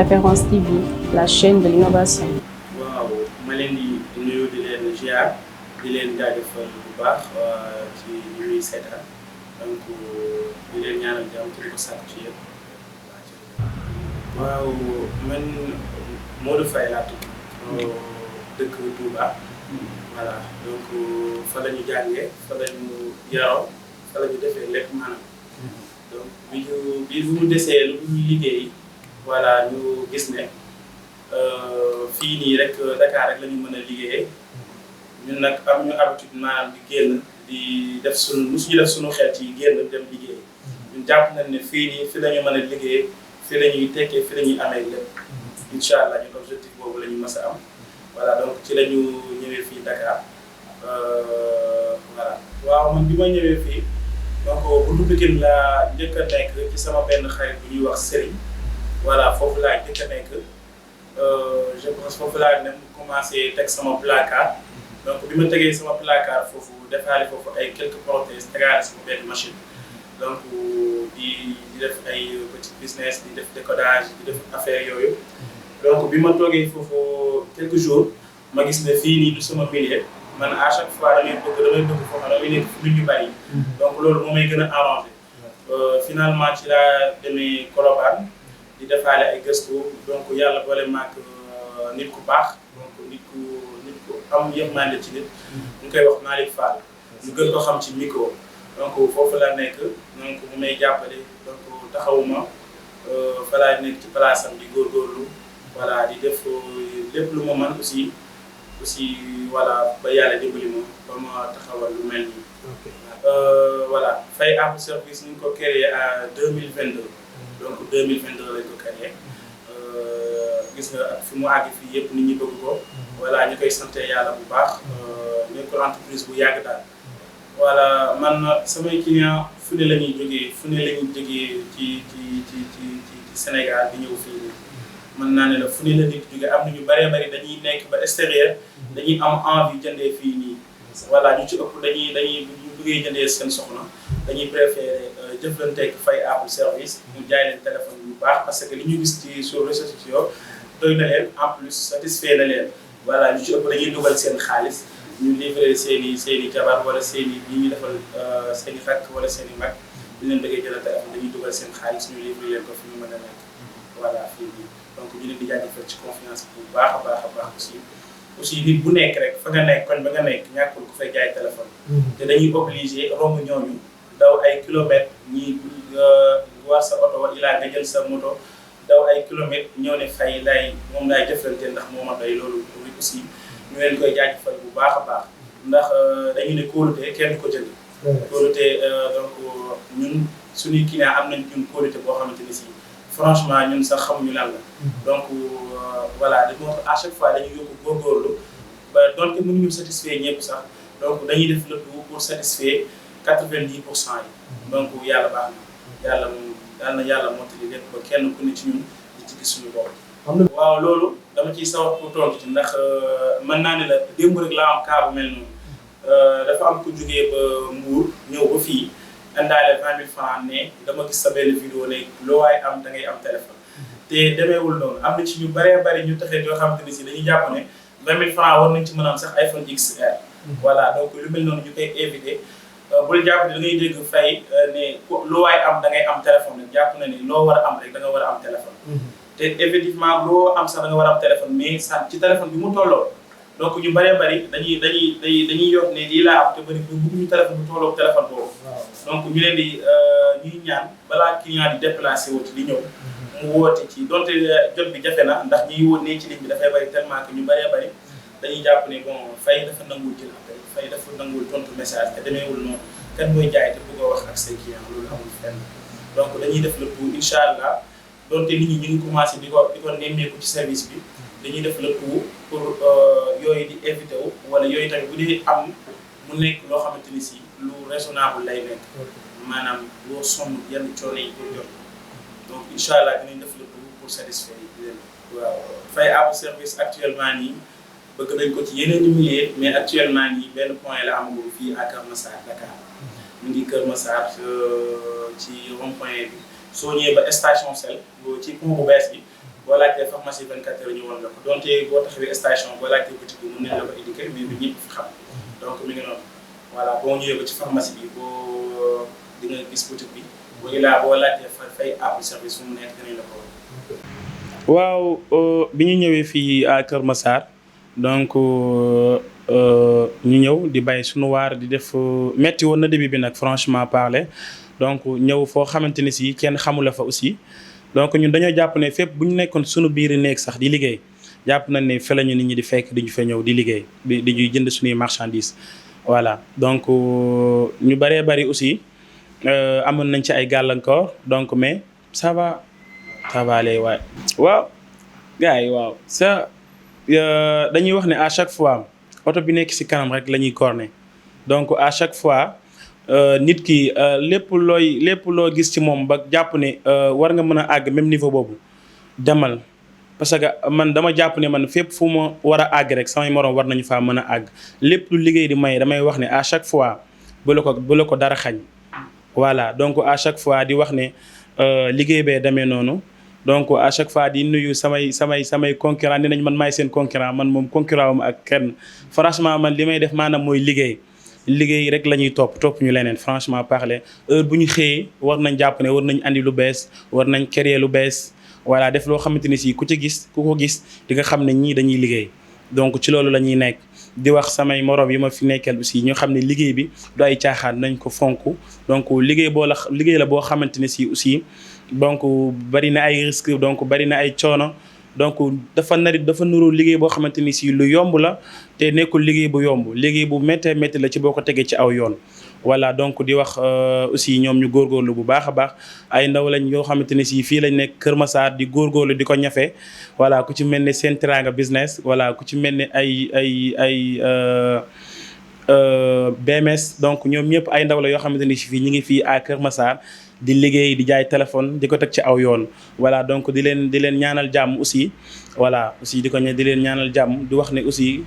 Référence TV, la chaîne de l'innovation. waaw ma leen di nuyu di leen ziar di leen jaajëfal bu baax ci ñu ñuy seetaan donc di leen ñaanal jàmm te di ko sàkku ci yéen. waaw man Modou Faye laa tudd dëkk Touba voilà donc fa la ñu jàngee fa la ñu yaroo fa la ñu defee lépp maanaam donc bi ñu desee lu ñu liggéey voilà ñu gis ne fii nii rek Dakar rek la ñu mën a liggéeyee ñun nag am ñu habitude maanaam di génn di def musuñu def suñu xel ci génn dem liggéey ñun jàpp nañ ne fii nii fi la ñu mën a liggéey fi la ñuy tekkee fi la ñuy amee lépp incha allah ñun objectif boobu la ñu mës a am voilà donc ci la ñu ñëwee fii Dakar voilà waaw man bi ma ñëwee fii donc buntu Pikine laa njëkk a nekk ci sama benn xarit bu ñuy wax Serigne voilà foofu laa njëkk a nekk je pense foofu laa dem commencé teg sama placard donc bi ma tegee sama placard foofu defaale foofu ay quelques prothèses tegaale sama benn machine donc di def ay petit business di def décodage di def affaire yooyu donc bi ma toogee foofu quelques jours ma gis ne fii nii du sama milieu man à chaque fois damay bëgg foofu damay nekk fi nit ñu bari donc loolu moo may gën a arrangé finalement ci laa demee Colobane di defaale ay gëstu donc yàlla boole maak nit ku baax donc nit ku am yërmande ci nit ñu koy wax Malick Fall ñu gën ko xam ci micro donc foofu la nekk donc mu may jàppale donc taxawuma fa laa nekk ci place am di góorgóorlu voilà di def lépp lu ma mën aussi voilà ba yàlla dimbali ma ba ma taxawal lu mel nii. voilà Faye App Service ñu ngi ko créé à 2022 donc 2022 lañ ko créé gis nga ak fi mu àgg fii yëpp nit ñi bëgg ko voilà ñu koy sant yàlla bu baax nekkul entreprise bu yàgg daal. voilà man samay client fu ne la ñuy jógee ci Sénégal di ñëw fii nii mën naa ne la fu ne la nit jógee am na ñu bëree bëri dañuy nekk ba extérieur dañuy am envie jëndee fii nii voilà ñu ci ëpp dañuy ñu bëggee jëndee seen soxna dañuy préféré jëflanteeg Faye App Service mu jaay leen téléphone bu baax parce que li ñu gis ci sur réseaux sociaux doy na leen en plus satisfait na leen voilà ñu ci ëpp dañuy dugal seen xaalis ñu livré seen i jabar wala seen i ñi ñu defal seen i rakk wala seen i mag ñu leen bëggee jël téléphone dañuy dugal seen xaalis ñu livré leen ko fi ñu mën a nekk voilà fii nii donc ñu leen di jaajëfal ci confiance bu baax a baax aussi nit bu nekk rek fa nga nekk koñ ba nga nekk ñàkkul ku fay jaay téléphone te dañuy obligé romb ñooñu daw ay kilomètres ñi war sa oto wa ilaa nga jël sa moto daw ay kilomètres ñëw ne Faye moom laay jëflante ndax moo ma doy loolu aussi ñu leen koy jaajëfal bu baax a baax ndax dañu ne kóolute kenn ko jënd kóolute donc ñun suñuy client am nañ ñun kóolute boo xamante ni si franchement ñun sax xamuñu lan la donc voilà dañoo à chaque fois dañuy yokk góorgóorlu ba donte mënuñu satisfaire ñëpp sax donc dañuy def le tout pour satisfaire 90% yi donc yàlla baax na yàlla mottali lépp ba kenn ku ne ci ñun di ci gis suñu bopp. waaw loolu dama ciy sawar pour tontu ci ndax mën naa ne la démb rek laa am cas bu mel noonu dafa am ku jógee ba Mbour ñëw ba fii indaale 20 000 francs ne dama gis sa benn vidéo ne loo waay am da ngay am téléphone te demeewul noonu am na ci ñu bëree bëri ñu taxee yoo xamante ne si dañuy jàpp ne 20 000 francs war nañ ci mën a am sax iPhone XR. voilà donc lu mel noonu ñu koy éviter bul jàpp ne da ngay dégg Faye ne loo waay am da ngay am téléphone rek jàpp na ne loo war a am rek da nga war a am téléphone. te effectivement loo am sax da nga war a am téléphone mais sax ci téléphone bi mu tolloo donc ñu bëree bëri dañuy yokk ne lii laa am te bëri ñu bëgguñu téléphone bu tolloo téléphone boobu. donc ñu leen di ñuy ñaan balaa client di déplacé wu ci di ñëw mu woote ci donte jot bi jafe na ndax ñiy woo ne ci ligne bi dafay bëri tellement que ñu bëree bëri dañuy jàpp ne bon Faye dafa nanguwul jël appel Faye dafa nanguwul tontu message te demeewul noonu kan mooy jaay te bëgg a wax ak say client loolu amul fenn donc dañuy def le tout incha allah. donte nit ñi ñu ngi commencé di ko nemmeeku ci service bi dañuy def le tout pour yooyu di éviter wu wala yooyu tamit bu dee am mu nekk loo xamante ni si lu raisonnable lay nekk maanaam loo sonn yenn coono yi pour jot donc incha allah dinañ def le tout pour satisfaire leen. waaw Faye App Service actuellement nii bëgg nañ ko ci yeneen i milliers mais actuellement nii benn point la amagul fii à Kër Massar Dakar mu ngi Kër Massar ci rond point bi. soo ñëwee ba station sel ci pont bu bees bi boo laajtee pharmacie 24 heures ñu woon la ko donte boo taxawee station boo laajtee boutique bi mën nañ la ko indiquer mais du ñëpp fi xam donc mi ngi noonu voilà boo ñëwee ba ci pharmacie bi boo di nga gis boutique bi boo ilaa boo laajtee fay appel service fu mu nekk dinañ la ko waaw bi ñu ñëwee fii à Kër Massar donc ñu ñëw di bay suñu waar di def metti woon na début bi nag franchement parler donc ñëw foo xamante ne si kenn xamula fa aussi donc ñun dañoo jàpp ne fépp bu ñu nekkoon suñu biir nekk sax di liggéey jàpp nañ ne fa la ñu nit ñi di fekk di ñu fa ñëw di liggéey di ñuy jënd suñuy marchandises voilà donc ñu bëree bëri aussi amoon nañ ci ay gàllankoor donc mais ça va lay waay waaw gars yi waaw ça dañuy wax ne à chaque fois oto bi nekk ci kanam rek la ñuy corner donc à chaque fois nit ki lépp loo gis ci moom ba jàpp ne war nga mën a àgg même niveau boobu demal parce que man dama jàpp ne man fépp fu ma war a àgg rek samay moroom war nañu faa mën a àgg lépp lu liggéey di may damay wax ne à chaque fois bu la ko dara xañ voilà donc à chaque fois di wax ne liggéey bee demee noonu donc à chaque fois di nuyu samay concurrent ni nañ man maay seen concurrent man moom concurrent am ak kenn franchement man li may def maanaam mooy liggéey rek la ñuy topp ñu leneen franchement parler heure bu ñu xëyee war nañ jàpp ne war nañ andi lu bees war nañ créer lu bees voilà def loo xamante ni si ku ko gis di nga xam ne ñii dañuy liggéey donc ci loolu la ñuy nekk di wax samay morom yi ma fi nekkal aussi ñoo xam ne liggéey bi du ay caaxaan nañ ko fonk donc liggéey la boo xamante ne si aussi donc bari na ay risques donc bari na ay coono donc dafa nuru liggéey boo xamante ni si lu yomb la te nekkul liggéey bu yomb liggéey bu méttee métti la ci boo ko tegee ci aw yoon voilà donc di wax aussi ñoom ñu góorgóorlu bu baax a baax ay ndaw lañ yoo xamante ne si fii lañ nekk Kër Massar di góorgóorlu di ko ñafe voilà ku ci mel ne Sen Teranga business voilà ku ci mel ne ay BMS donc ñoom ñëpp ay ndaw la yoo xamante ni si fii ñu ngi fii à Kër Massar di liggéey di jaay téléphone di ko teg ci aw yoon voilà donc di leen ñaanal jàmm aussi voilà aussi di leen ñaanal jàmm di wax ne aussi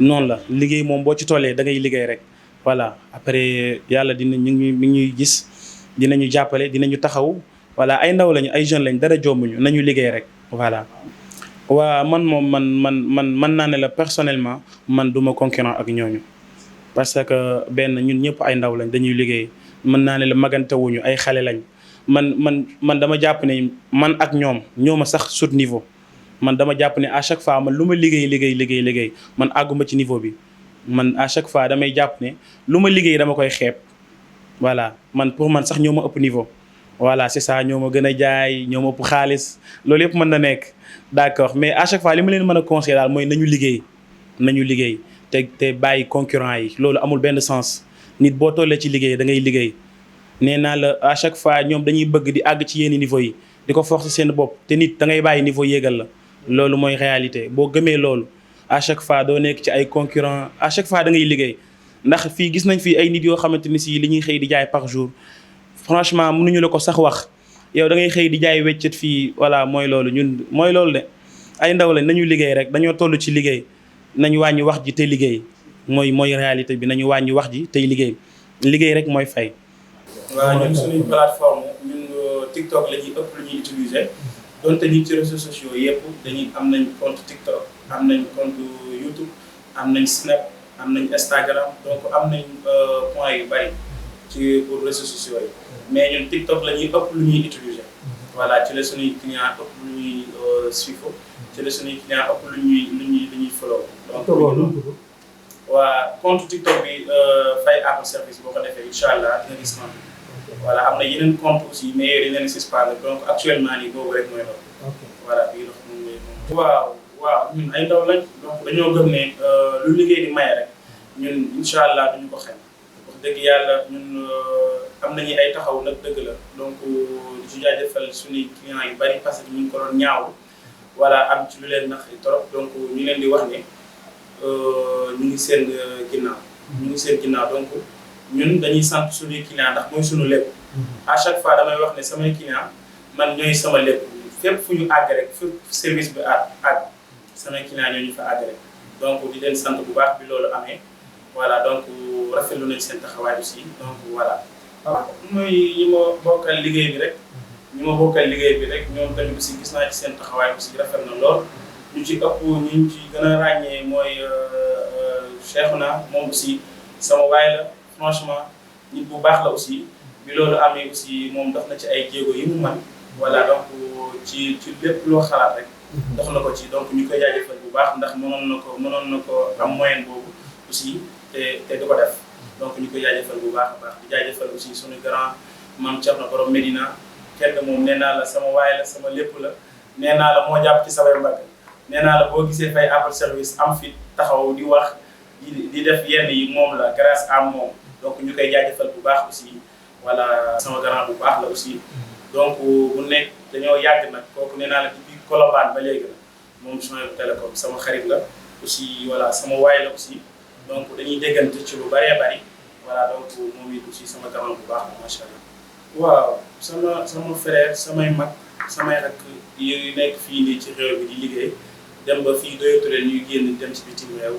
noonu la liggéey moom boo ci tollee da ngay liggéey rek voilà après yàlla mi ñuy gis dinañu jàppale dinañu taxaw voilà ay ndaw lañu ay jeunes lañ dara jombuñu nañu liggéey rek voilà. waa man moom man naa ne la personnellement man duma concurrent ak ñooñu parce que benn ñun ñëpp ay ndaw lañ dañuy liggéey mën naa ne la magantewuñu ay xale lañ man dama jàpp ne man ak ñooma sax sut niveau man dama jàpp ne à chaque fois man lu ma liggéey man àgguma ci niveau bi man à chaque fois damay jàpp ne lu ma liggéey dama koy xeeb voilà man pour man sax ñoo ma ëpp niveau voilà c'est ça ñoo ma gën a jaay ñoo ma ëpp xaalis loolu yëpp mën na nekk d'accord mais à chaque fois li ma leen mën a conseiller daal mooy nañu liggéey te bàyyi concurrent yi loolu amul benn sens nit boo tollee ci liggéey da ngay liggéey nee naa la à chaque fois ñoom dañuy bëgg di àgg ci yenn niveau yi di ko forcer seen bopp te nit da ngay bàyyi niveau yéegal la loolu mooy réalité boo gëmee loolu à chaque fois doo nekk ci ay concurrent à chaque fois da ngay liggéey ndax fii gis nañ fii ay nit yoo xamante ni si li ñuy xëy di jaay par jour franchement mënuñu la ko sax wax yow da ngay xëy di jaay weccet fii voilà mooy loolu de ay ndaw lañ nañu liggéey rek dañoo toll ci liggéey nañu wàññi wax ji te liggéey mooy réalité bi nañu wàññi wax ji tey liggéey rek mooy fay. waaw ñun suñuy plateforme ñun TikTok la ñuy ëpp lu ñuy utiliser donte ñi ci réseaux sociaux yëpp am nañ compte TikTok am nañ compte YouTube am nañ Snap am nañ Instagram donc am nañ points yu bari pour réseaux sociaux yi mais ñun TikTok la ñuy ëpp lu ñuy utiliser voilà ci la suñuy client ëpp lu ñuy suivre ci la suñuy client ëpp lu ñuy follow donc waa compte TikTok bi fay Apple service boo ko defee incha allah dina gis compte voilà am na yeneen compte aussi mais yooyu dañ leen suspendre donc actuellement nii boobu rek mooy loolu. voilà bii dox moom mooy moom. waaw ñun ay ndaw lañ donc dañoo gëm ne lu liggéey di maye rek ñun incha allah duñu ko xañ wax dëgg yàlla ñun am nañu ay taxaw nag dëgg la donc di ci jaajëfal suñuy clients yu bari parce que ñu ngi ko doon ñaaw voilà am ci lu leen nax trop donc ñu leen di wax ne. ñu ngi seen ginnaaw donc ñun dañuy sant suñuy client ndax mooy suñu lépp à chaque fois damay wax ne samay client man ñooy sama lépp fépp fu ñu àgg rek fépp service bi àgg samay client ñoo ñu fa àgg rek donc di leen sant bu baax bi loolu amee voilà donc rafetlu nañ seen taxawaay aussi donc voilà. mooy yi ma bokkal liggéey bi rek ñu ma bokkal liggéey bi rek ñoom tamit aussi gis naa ci seen taxawaay aussi rafet na lool. ñu ci ëpp ñu ci gën a ràññee mooy Cheikhouna moom aussi sama waay la franchement nit bu baax la aussi bi loolu amee aussi moom dox na ci ay jéego yi mu man voilà donc ci lépp loo xalaat rek dox na ko ci donc ñu koy jaajëfal bu baax ndax mënoon na ko am moyen boobu aussi te du ko def donc ñu koy jaajëfal bu baax a baax di jaajëfal aussi suñu grand maam Thierno borom Medina kenn moom nee naa la sama waay la sama lépp la nee naa la moo jàpp ci samay mbagg nee naa la boo gisee fay appel service am fi taxaw di wax di def yenn yi moom la grâce à moom donc ñu koy jaajëfal bu baax aussi voilà sama grand bu baax la aussi donc bu nekk dañoo yàgg nag kooku nee naa la depuis Colobane ba léegi la moom Sonatel Télécom sama xarit la aussi voilà sama waay la aussi donc dañuy déggante ci lu bëree bëri voilà donc moom it aussi sama grand bu baax la macha allah. waaw sama frère samay mag samay rakk yu nekk fii nii ci réew bi di liggéey dem ba fii doyatu leen ñuy génn dem ci bitim réew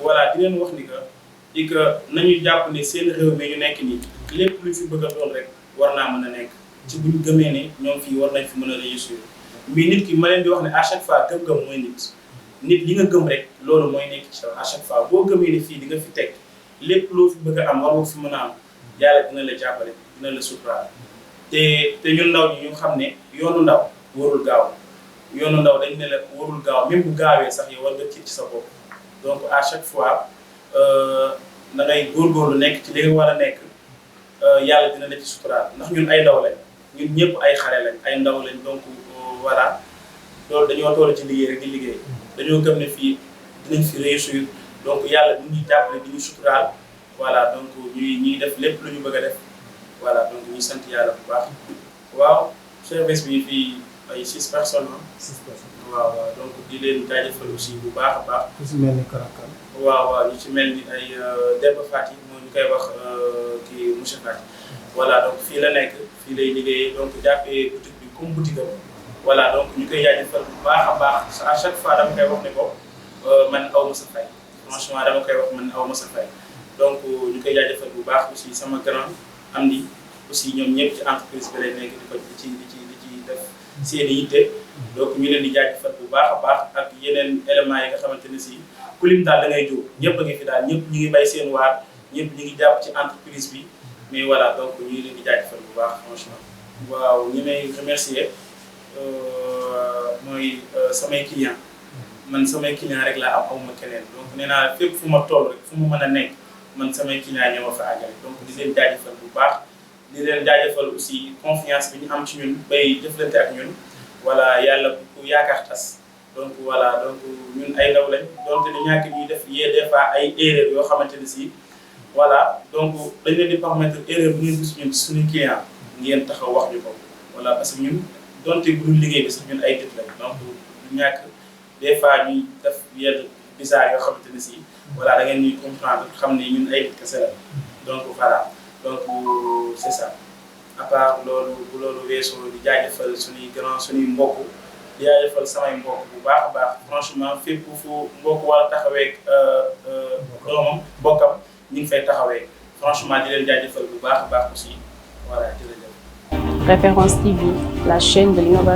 voilà di leen wax ni que nañu jàpp ne seen réew mi ñu nekk nii lépp lu fi bëgg a doon rek war naa mën a nekk ci bu ñu gëmee ne ñoom fii war nañ fi mën a réussir mais nit ki ma leen di wax ne à chaque fois gëm-gëm mooy nit li nga gëm rek loolu mooy nekk ci à chaque fois boo gëmee ne fii di nga fi teg lépp loo fi bëgg a am war nga fi mën a am yàlla dina la jàppale dina la suturaal te ñun ndaw ñi ñu xam ne yoonu ndaw warul gaaw yoonu ndaw dañ ne la warul gaaw même bu gaawee sax yow war nga tiit ci sa bopp donc à chaque fois da ngay góorgóorlu nekk ci li nga war a nekk yàlla dina la ci suturaal ndax ñun ay ndaw lañ ñun ñëpp ay xale lañ ay ndaw lañ donc voilà loolu dañoo toll ci liggéey rek di liggéey dañoo gëm ne fii dinañ fi réussir donc yàlla di ñuy jàppale di ñu suturaal voilà donc ñuy def lépp lu ñu bëgg a def voilà donc ñuy sant yàlla bu baax. waaw service bi fii ay 6 personnes ah. 6 personnes. waaw donc di leen jaajëfal aussi bu baax a baax. ku si mel ni Karakal. waaw ñu ci mel ni ay Demba Fati moo ñu koy wax kii monsieur Fati. voilà donc fii la nekk fii lay liggéeyee donc jàppee boutique bi comme boutique am. voilà donc ñu koy jaajëfal bu baax a baax à chaque fois dama koy wax ne ko man aw ma sa fay franchement dama koy wax man aw ma sa fay donc ñu koy jaajëfal bu baax aussi sama grand am di aussi ñoom ñëpp ci entreprise bi lay nekk di ko di ci def seen i yitte donc ñu leen di jaajëfal bu baax a baax ak yeneen éléments yi nga xamante ne si ku lim daal da ngay jóg ñëpp a ngi fi daal ñëpp ñu ngi bay seen waar ñëpp ñu ngi jàpp ci entreprise bi mais voilà donc ñu ngi leen di jaajëfal bu baax franchement. waaw ñi may remercier mooy samay client man samay client rek laa am awma keneen donc nee naa fépp fu ma toll rek fu mu mën a nekk man samay client ñoo ma fa àggale donc di leen jaajëfal bu baax di leen jaajëfal aussi confiance bi ñu am ci ñun bay jëflante ak ñun voilà yàlla bu yaakaar tas donc voilà donc ñun ay ndaw lañ donte ni ñàkk ñuy def des fois ay erreur yoo xamante ne si voilà donc dañ leen di permettre erreur bu ngeen gis ñun suñu client ngeen taxaw wax ñu ko voilà parce que ñun donte bu dul liggéey bi sax ñun ay dëkk lañ donc du ñàkk des fois ñuy def yenn bizarre yoo xamante ne si voilà da ngeen ñuy comprendre xam ne ñun ay kese la donc voilà donc c'est ça à part loolu bu loolu weesoo di jaajëfal suñuy grand suñuy mbokk di jaajëfal samay mbokk bu baax a baax franchement fépp fu mbokk war a taxawee doomam mbokkam ñu ngi fay taxawee franchement di leen jaajëfal bu baax a baax aussi voilà jërëjëf. Référence TV, la chaîne de l'innovation.